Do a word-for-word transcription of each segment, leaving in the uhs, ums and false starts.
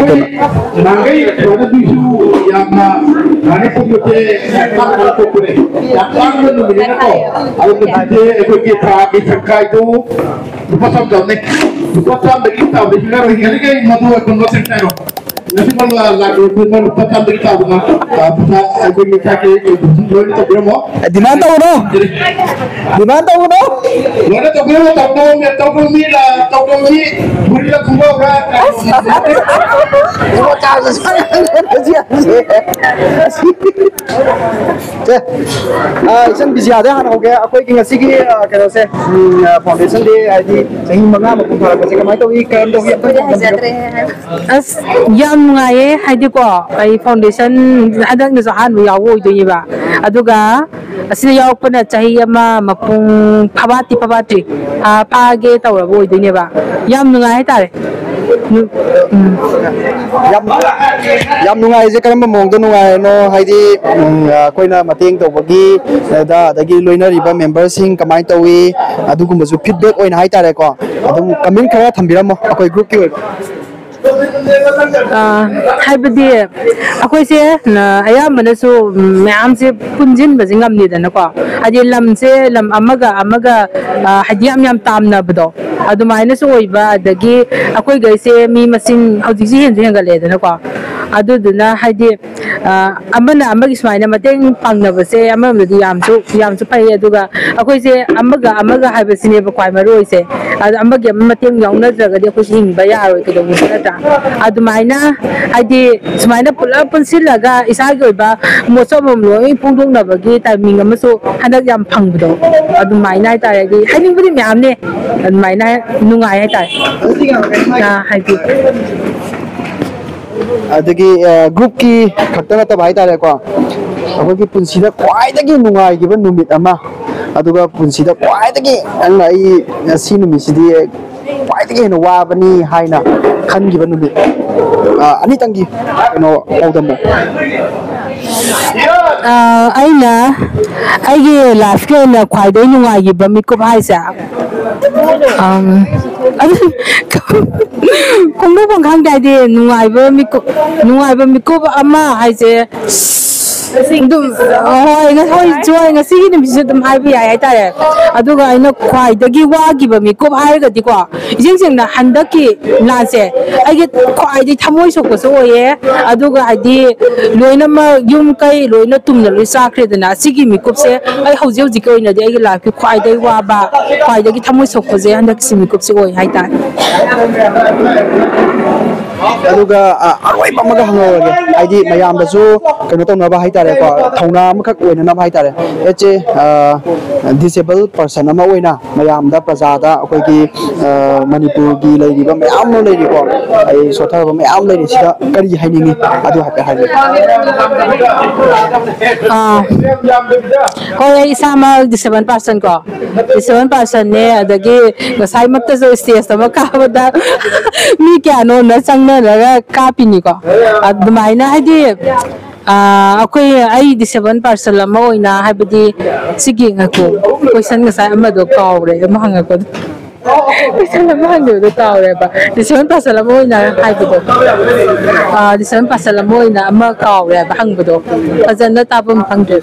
ꯅꯍꯥꯟꯈꯩ ꯀꯩꯅꯣꯗ ꯃꯤꯁꯨ ꯌꯥꯝꯅ ꯁꯨꯃꯥꯏꯅ ꯄꯨꯟꯕꯁꯦ ꯌꯥꯝ ꯇꯥꯡꯅ ꯊꯣꯛꯄꯅꯦ꯫ ꯌꯥꯝ ꯇꯥꯡꯕ ꯅꯨꯃꯤꯠꯅꯤꯅꯀꯣ꯫ ꯑꯗꯨ ꯉꯁꯤꯁꯦ ꯑꯩꯈꯣꯏꯒꯤ ꯊꯥꯒꯤ ꯁꯪꯀꯥꯏꯗꯨ ꯂꯨꯄꯥ ꯆꯥꯝ ꯆꯥꯝꯅꯤ꯫ ꯂꯨꯄꯥ ꯆꯥꯝꯗꯒꯤ ꯇꯥꯕꯗ ꯍꯤꯡꯉꯔꯣꯏ꯫ ꯍꯤꯡꯉꯔꯤꯈꯩ ꯃꯗꯨ ꯑꯩꯈꯣꯏ ꯂꯣꯠꯁꯤꯟ ꯍꯥꯏꯔꯣ꯫ ꯉꯁꯤ ꯃꯔꯨ ꯂꯥꯛꯂꯤꯕ ꯂꯨꯄꯥ ꯆꯥꯝꯗꯒꯤ ꯇꯥꯕ ꯉꯥ-, ꯑ, ꯄꯩꯁꯥ ꯑꯩꯈꯣꯏꯒꯤ ꯆꯥꯛꯀꯤ ꯂꯣꯏꯅ ꯇꯧꯕꯤꯔꯝꯃꯣ꯫ Demand ꯇꯧꯒꯅꯣ꯫ Demand ꯇꯧꯒꯅꯣ꯫ ꯂꯣꯏꯅ ꯇꯧꯕꯤꯔꯝꯃꯣ꯫ ꯇꯧꯗꯣꯝ-, ꯇꯧꯗꯣꯝ ꯃꯤ ꯂꯥ-, ꯇꯧꯗꯣꯝ ꯃꯤ ꯐꯨꯔꯤꯠ ꯂꯧꯈꯠꯄ ꯈꯔ ꯁꯦ, ꯑ, ꯏꯆꯟ ꯕꯤꯖꯤꯌꯥꯗꯩ ꯍꯥꯟꯅ ꯍꯧꯒꯦ꯫ ꯑꯩꯈꯣꯏꯒꯤ ꯉꯁꯤꯒꯤ, ꯑ, ꯀꯩꯅꯣꯁꯦ, ꯎꯝ, ꯑ, foundation day ꯍꯥꯏꯗꯤ ꯆꯍꯤ ꯃꯉꯥ ꯃꯄꯨꯡ ꯐꯥꯔꯛꯄꯁꯦ ꯀꯃꯥꯏꯅ ꯇꯧꯏ, ꯀꯔꯝ ꯇꯧꯏ, ꯑꯝꯇ ꯐꯣꯡꯗꯣꯛꯄꯤꯌꯨ꯫ ꯑꯁ, ꯌꯥꯝ ꯅꯨꯡꯉꯥꯏꯌꯦ꯫ ꯍꯥꯏꯗꯤꯀꯣ, ꯑꯩ foundation ꯍꯟꯗꯛꯅꯁꯨ ꯑꯍꯥꯟꯕ ꯌꯥꯎꯕ ꯑꯣꯏꯗꯣꯏꯅꯦꯕ꯫ ꯑꯗꯨꯒ ꯑꯁꯤꯗ ꯌꯥꯎꯔꯛꯄꯅ ꯆꯍꯤ ꯑꯃ ꯃꯄꯨꯡ ꯐꯕꯥꯠꯇꯤ ꯐꯕꯥꯠꯇ꯭ꯔꯤ, ꯐꯥ-, ꯐꯥꯒꯦ ꯇꯧꯔꯕ ꯑꯣꯏꯗꯣꯏꯅꯦꯕ꯫ ꯌꯥꯝ ꯅꯨꯡꯉꯥꯏ ꯍꯥꯏꯇꯥꯔꯦ꯫ ꯎꯝ, ꯎꯝ꯫ ꯌꯥꯝ, ꯌꯥꯝ ꯅꯨꯡꯉꯥꯏꯔꯤꯁꯦ ꯀꯔꯝꯕ ꯃꯑꯣꯡꯗ ꯅꯨꯡꯉꯥꯏꯔꯤꯅꯣ? ꯍꯥꯏꯗꯤ, ꯎꯝ, ꯑꯩꯈꯣꯏꯅ ꯃꯇꯦꯡ ꯇꯧꯕꯒꯤ, ꯑꯗ-, ꯑꯗꯒꯤ ꯂꯣꯏꯅꯔꯤꯕ memberꯁꯤꯡ ꯀꯃꯥꯏꯅ ꯇꯧꯏ, ꯑꯗꯨꯒꯨꯝꯕꯁꯨ feedback ꯑꯣꯏꯅ ꯍꯥꯏꯇꯥꯔꯦꯀꯣ꯫ ꯑꯗꯨꯝ comment ꯈꯔ ꯊꯝꯕꯤꯔꯝꯃꯣ ꯑꯩꯈꯣꯏ groupꯀꯤ ꯑꯣꯏꯕ꯫ ꯑ, ꯍꯥꯏꯕꯗꯤ ꯑꯩꯈꯣꯏꯁꯦ, ꯑ, ꯑꯌꯥꯝꯕꯅꯁꯨ, ꯎꯝ, ꯃꯌꯥꯝꯁꯦ ꯄꯨꯟꯁꯤꯟꯕꯁꯦ ꯉꯝꯗꯦꯗꯅꯀꯣ꯫ ꯍꯥꯏꯗꯤ ꯂꯝꯁꯦ, ꯂꯝ ꯑꯃꯒ ꯑꯃꯒ, ꯑ, ꯍꯥꯏꯗꯤ ꯌꯥꯝ ꯌꯥꯝ ꯇꯥꯝꯅꯕꯗꯣ ꯑꯗꯨꯃꯥꯏꯅꯁꯨ ꯑꯣꯏꯕ, ꯑꯗꯒꯤ ꯑꯩꯈꯣꯏꯈꯩꯁꯦ ꯃꯤ ꯃꯁꯤꯡ ꯍꯧꯖꯤꯛꯁꯤ ꯍꯦꯟꯁꯨ ꯍꯦꯟꯒꯠꯂꯛꯑꯦꯗꯅꯀꯣ꯫ ꯑꯗꯨꯗꯨꯅ ꯍꯥꯏꯗꯤ, ꯑ, ꯑꯃꯅ ꯑꯃꯒꯤ ꯁꯨꯃꯥꯏꯅ ꯃꯇꯦꯡ ꯄꯥꯡꯅꯕꯁꯦ ꯑꯃꯔꯣꯝꯗꯗꯤ ꯌꯥꯝꯁꯨ, ꯌꯥꯝꯁꯨ ꯐꯩ꯫ ꯑꯗꯨꯒ ꯑꯩꯈꯣꯏꯁꯦ ꯑꯃꯒ ꯑꯃꯒ ꯍꯥꯏꯕꯁꯤꯅꯦꯕ ꯈ꯭ꯋꯥꯏ ꯃꯔꯨ ꯑꯣꯏꯁꯦ꯫ ꯑꯗ ꯑꯃꯒꯤ ꯑꯃ ꯃꯇꯦꯡ ꯌꯥꯎꯅꯗ꯭ꯔꯒꯗꯤ ꯑꯩꯈꯣꯏꯁꯦ ꯍꯤꯡꯕ ꯌꯥꯔꯣꯏ, ꯀꯩꯗꯧꯅꯨꯡꯗ, ꯅꯠꯇ꯭ꯔꯥ? ꯑꯗꯨꯃꯥꯏꯅ ꯍꯥꯏꯗꯤ ꯁꯨꯃꯥꯏꯅ ꯄꯨꯂꯞ ꯄꯨꯟꯁꯤꯜꯂꯒ ꯏꯁꯥꯒꯤ ꯑꯣꯏꯕ ꯃꯣꯠꯁꯨ ꯑꯃꯃꯝ ꯂꯣꯏ ꯐꯣꯡꯗꯣꯛꯅꯕꯒꯤ timing ꯑꯃꯁꯨ ꯍꯟꯗꯛ ꯌꯥꯝ ꯐꯪꯕꯗꯣ, ꯑꯗꯨꯃꯥꯏꯅ ꯍꯥꯏꯇꯥꯔꯦ꯫ ꯍꯥꯏꯗꯤ ꯍꯥꯏꯅꯤꯡꯕꯗꯤ ꯃꯌꯥꯝꯅꯦ, ꯑꯗꯨꯃꯥꯏꯅ ꯅꯨꯡꯉꯥꯏ ꯍꯥꯏꯇꯥꯔꯦ꯫ ꯑ, ꯍꯥꯏꯗꯤ ꯑꯗꯒꯤ, ꯑ, groupꯀꯤ ꯈꯛꯇ ꯅꯠꯇꯕ ꯍꯥꯏꯇꯥꯔꯦꯀꯣ, ꯑꯩꯈꯣꯏꯒꯤ ꯄꯨꯟꯁꯤꯗ ꯈ꯭ꯋꯥꯏꯗꯒꯤ ꯅꯨꯡꯉꯥꯏꯈꯤꯕ ꯅꯨꯃꯤꯠ ꯑꯃ, ꯑꯗꯨꯒ ꯄꯨꯟꯁꯤꯗ ꯈ꯭ꯋꯥꯏꯗꯒꯤ ꯅꯪꯅ ꯑꯩ ꯉꯁꯤ ꯅꯨꯃꯤꯠꯁꯤꯗꯤ ꯈ꯭ꯋꯥꯏꯗꯒꯤ ꯍꯦꯟꯅ ꯋꯥꯕꯅꯤ ꯍꯥꯏꯅ ꯈꯟꯈꯤꯕ ꯅꯨꯃꯤꯠ, ꯑ, ꯑꯅꯤꯇꯪꯒꯤ ꯀꯩꯅꯣ ꯄꯥꯎꯗꯝꯃꯨ꯫ ꯑ, ꯑꯩꯅ ꯑꯩꯒꯤ lifeꯀꯤ ꯑꯣꯏꯅ ꯈ꯭ꯋꯥꯏꯗꯒꯤ ꯅꯨꯡꯉꯥꯏꯈꯤꯕ ꯃꯤꯀꯨꯞ ꯍꯥꯏꯁꯦ, ꯑꯝ, ꯑꯗꯨ ꯈꯣꯡꯗ ꯇꯧꯐꯝ ꯈꯪꯗꯦ, ꯍꯥꯏꯗꯤ ꯅꯨꯡꯉꯥꯏꯕ ꯃꯤꯀꯨꯞ, ꯅꯨꯡꯉꯥꯏꯕ ꯃꯤꯀꯨꯞ ꯑꯃ ꯍꯥꯏꯁꯦ ꯑꯗꯨꯝ, ꯍꯣꯏ, ꯉ-, ꯍꯣꯏ, ꯍꯣꯏ, ꯉꯁꯤꯒꯤ ꯅꯨꯃꯤꯠꯁꯤꯁꯨ ꯑꯗꯨꯝ ꯍꯥꯏꯕ ꯌꯥꯏ ꯍꯥꯏꯇꯥꯔꯦ꯫ ꯑꯗꯨꯒ ꯑꯩꯅ ꯈ꯭ꯋꯥꯏꯗꯒꯤ ꯋꯥꯈꯤꯕ ꯃꯤꯀꯨꯞ ꯍꯥꯏꯔꯒꯗꯤꯀꯣ, ꯏꯁꯦꯡ ꯁꯦꯡꯅ ꯍꯟꯗꯛꯀꯤ ꯂꯥꯟꯁꯦ ꯑꯩꯒꯤ ꯈ꯭ꯋꯥꯏꯗꯒꯤ ꯊꯃꯣꯏ ꯁꯣꯛꯄꯁꯨ ꯑꯣꯏꯌꯦ꯫ ꯑꯗꯨꯒ ꯍꯥꯏꯗꯤ ꯂꯣꯏꯅꯃꯛ ꯌꯨꯝ ꯀꯩ ꯂꯣꯏꯅ ꯇꯨꯝꯅ ꯂꯣꯏ ꯆꯥꯈ꯭ꯔꯦꯗꯅ, ꯑꯁꯤꯒꯤ ꯃꯤꯀꯨꯞꯁꯦ ꯑꯩ ꯍꯧꯖꯤꯛ ꯍꯧꯖꯤꯛꯀꯤ ꯑꯣꯏꯅꯗꯤ ꯑꯩꯒꯤ ꯂꯥꯏꯐꯀꯤ ꯈ꯭ꯋꯥꯏꯗꯒꯤ ꯋꯥꯕ, ꯈ꯭ꯋꯥꯏꯗꯒꯤ ꯊꯃꯣꯏ ꯁꯣꯛꯄꯁꯦ ꯍꯟꯗꯛꯀꯤ ꯃꯤꯀꯨꯞꯁꯦ ꯑꯣꯏ ꯍꯥꯏꯇꯥꯔꯦ꯫ ꯑꯗꯨꯒ, ꯑ, ꯑꯔꯣꯏꯕ ꯑꯃꯒ ꯍꯪꯍꯧꯔꯒꯦ, ꯍꯥꯏꯗꯤ ꯃꯌꯥꯝꯗꯁꯨ ꯀꯩꯅꯣ ꯇꯧꯅꯕ ꯍꯥꯏꯇꯥꯔꯦꯀꯣ, ꯊꯧꯅꯥ ꯑꯃꯈꯛ ꯑꯣꯏꯅꯅꯕ ꯍꯥꯏꯇꯥꯔꯦ꯫ ꯑꯦꯁ ꯑꯦ, ꯑ, ꯗꯤꯁꯦꯕꯜ ꯄꯔꯁꯟ ꯑꯃ ꯑꯣꯏꯅ ꯃꯌꯥꯝꯗ, ꯄ꯭ꯔꯖꯥꯗ, ꯑꯩꯈꯣꯏꯒꯤ, ꯑ, ꯃꯅꯤꯄꯨꯔꯒꯤ ꯂꯩꯔꯤꯕ ꯃꯌꯥꯝ ꯑꯃ ꯂꯩꯔꯤꯀꯣ, ꯑꯩ ꯁꯣꯠꯊꯔꯕ ꯃꯌꯥꯝ ꯂꯩꯔꯤꯁꯤꯗ ꯀꯔꯤ ꯍꯥꯏꯅꯤꯡꯉꯤ, ꯑꯗꯨ ꯍꯥꯏꯐꯦꯠ ꯍꯥꯏꯕꯤꯌꯨ꯫ ꯑꯥ, ꯍꯣꯏ, ꯑꯩ ꯏꯁꯥꯃꯛ ꯗꯤꯁꯦꯕꯜ ꯄꯥꯔꯁꯟ ꯀꯣ, ꯗꯤꯁꯦꯕꯜ ꯄꯥꯔꯁꯟꯅꯦ꯫ ꯑꯗꯒꯤ ꯉꯁꯥꯏꯃꯛꯇꯁꯨ ꯁ꯭ꯇꯦꯖ ꯑꯃ ꯀꯥꯕꯗ ꯃꯤ ꯀꯌꯥꯅꯣꯅ ꯆꯪꯅꯔꯒ ꯀꯥꯞꯄꯤꯅꯤꯀꯣ꯫ ꯑꯗꯨꯃꯥꯏꯅ ꯍꯥꯏꯗꯤ, ꯑꯥ, ꯑꯩꯈꯣꯏ, ꯑꯩ ꯗꯤꯁꯦꯕꯜ ꯄꯥꯔꯁꯟ ꯑꯃ ꯑꯣꯏꯅ, ꯍꯥꯏꯕꯗꯤ, ꯁꯤꯒꯤ, ꯉꯥꯏꯈꯣ, ꯀꯣꯏꯁꯟ ꯉꯁꯥꯏ ꯑꯃꯗꯣ ꯀꯥꯎꯔꯦ, ꯑꯃ ꯍꯪꯉꯛꯄꯗꯣ꯫ ꯀꯣꯏꯁꯟ ꯑꯃ ꯍꯪꯈꯤꯕꯗꯣ ꯀꯥꯎꯔꯦꯕ꯫ ꯗꯤꯁꯦꯕꯜ ꯄꯥꯔꯁꯟ ꯑꯃ ꯑꯣꯏꯅ ꯍꯥꯏꯕꯗꯣ, ꯑꯥ, ꯗꯤꯁꯦꯕꯜ ꯄꯥꯔꯁꯟ ꯑꯃ ꯑꯣꯏꯅ ꯑꯃ ꯀꯥꯎꯔꯦꯕ ꯍꯪꯕꯗꯣ꯫ ꯐꯖꯅ ꯇꯥꯐꯝ ꯈꯪꯗ꯭ꯔꯦ꯫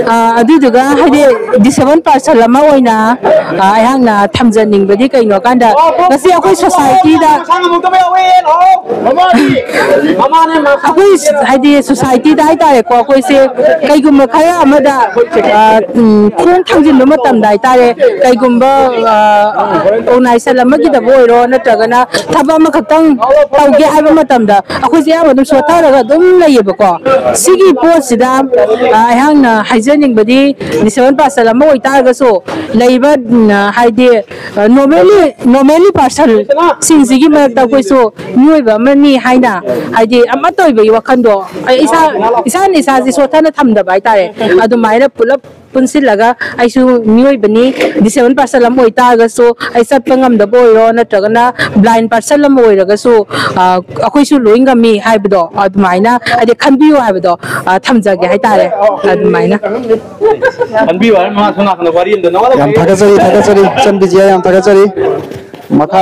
ꯑꯥ, ꯑꯗꯨꯗꯨꯒ ꯍꯥꯏꯗꯤ ꯗꯤꯁꯦꯕꯜ ꯄꯥꯔꯁꯟ ꯑꯃ ꯑꯣꯏꯅ, ꯑꯥ, ꯑꯩꯍꯥꯛꯅ ꯊꯝꯖꯅꯤꯡꯕꯗꯤ ꯀꯩꯅꯣ ꯀꯥꯟꯗ, ꯉꯁꯤ ꯑꯩꯈꯣꯏ ꯁꯣꯁꯥꯏꯇꯤꯗ, ꯑꯩꯈꯣꯏ ꯍꯥꯏꯗꯤ ꯁꯣꯁꯥꯏꯇꯤꯗ ꯍꯥꯏꯇꯥꯔꯦꯀꯣ, ꯑꯩꯈꯣꯏꯁꯦ ꯀꯩꯒꯨꯝꯕ ꯈꯔ ꯑꯃꯗ, ꯑꯥ, ꯎꯝ, ꯈꯣꯡ ꯊꯥꯡꯖꯤꯟꯕ ꯃꯇꯝꯗ ꯍꯥꯏꯇꯥꯔꯦ, ꯀꯩꯒꯨꯝꯕ, ꯑꯥ, ꯑꯣꯔꯒꯅꯥꯏꯖꯦꯁꯟ ꯑꯃꯒꯤꯗꯕꯨ ꯑꯣꯏꯔꯣ, ꯅꯠꯇ꯭ꯔꯒꯅ ꯊꯕꯛ ꯑꯃꯈꯛꯇꯪ ꯇꯧꯒꯦ ꯍꯥꯏꯕ ꯃꯇꯝꯗ ꯑꯩꯈꯣꯏꯁꯦ ꯑꯌꯥꯝꯕ ꯑꯗꯨꯝ ꯁꯣꯠꯊꯔꯒ ꯑꯗꯨꯝ ꯂꯩꯌꯦꯕꯀꯣ꯫ ꯁꯤꯒꯤ ꯄꯣꯠꯁꯤꯗ, ꯑ, ꯑꯩꯍꯥꯛꯅ ꯍꯥꯏꯖꯅꯤꯡꯕꯗꯤ, ꯗꯤꯁꯦꯕꯜ ꯄꯥꯔꯁꯟ ꯑꯃ ꯑꯣꯏꯇꯥꯔꯒꯁꯨ ꯂꯩꯕ, ꯎꯝ, ꯍꯥꯏꯗꯤ, ꯑ, ꯅꯣꯔꯃꯦꯜꯂꯤ, ꯅꯣꯔꯃꯦꯜꯂꯤ ꯄꯥꯔꯁꯟꯁꯤꯡꯁꯤꯒꯤ ꯃꯔꯛꯇ ꯑꯩꯈꯣꯏꯁꯨ ꯃꯤꯑꯣꯏꯕ ꯑꯃꯅꯤ ꯍꯥꯏꯅ, ꯍꯥꯏꯗꯤ ꯑꯃꯠꯇ ꯑꯣꯏꯕꯒꯤ ꯋꯥꯈꯟꯗꯣ, ꯑꯩ ꯏꯁꯥ, ꯏꯁꯥꯅ ꯏꯁꯥꯁꯦ ꯁꯣꯠꯊꯅ ꯊꯝꯗꯕ ꯍꯥꯏꯇꯥꯔꯦ꯫ ꯑꯗꯨꯃꯥꯏꯅ ꯄꯨꯂꯞ ꯄꯨꯟꯁꯤꯜꯂꯒ ꯑꯩꯁꯨ ꯃꯤꯑꯣꯏꯕꯅꯤ, ꯗꯤꯁꯦꯕꯜ ꯄꯥꯔꯁꯟ ꯑꯃ ꯑꯣꯏꯇꯥꯔꯒꯁꯨ, ꯑꯩ ꯆꯠꯄ ꯉꯝꯗꯕ ꯑꯣꯏꯔꯣ, ꯅꯠꯇ꯭ꯔꯒꯅ ꯕ꯭ꯂꯥꯏꯟ ꯄꯥꯔꯁꯟ ꯑꯃ ꯑꯣꯏꯔꯒꯁꯨ, ꯑ, ꯑꯩꯈꯣꯏꯁꯨ ꯂꯣꯏ ꯉꯝꯃꯤ ꯍꯥꯏꯕꯗꯣ ꯑꯗꯨꯃꯥꯏꯅ ꯍꯥꯏꯗꯤ ꯈꯟꯕꯤꯌꯨ ꯍꯥꯏꯕꯗꯣ, ꯑ, ꯊꯝꯖꯒꯦ ꯍꯥꯏꯇꯥꯔꯦ꯫ ꯑꯗꯨꯃꯥꯏꯅ꯫ ꯈꯟꯕꯤꯌꯨ ꯍꯥꯏꯔ ꯃꯥ ꯁꯣꯝ ꯅꯥꯀꯟꯗ ꯋꯥꯔꯤ ꯑꯃꯗ ꯅꯉꯣꯟꯗ ꯌꯥꯝ ꯊꯥꯒꯠꯆꯔꯤ, ꯊꯥꯒꯠꯆꯔꯤ, ꯏꯆꯟ ꯕꯤꯖꯤꯌꯥ, ꯌꯥꯝ ꯊꯥꯒꯠꯆꯔꯤ꯫ ꯃꯊꯥ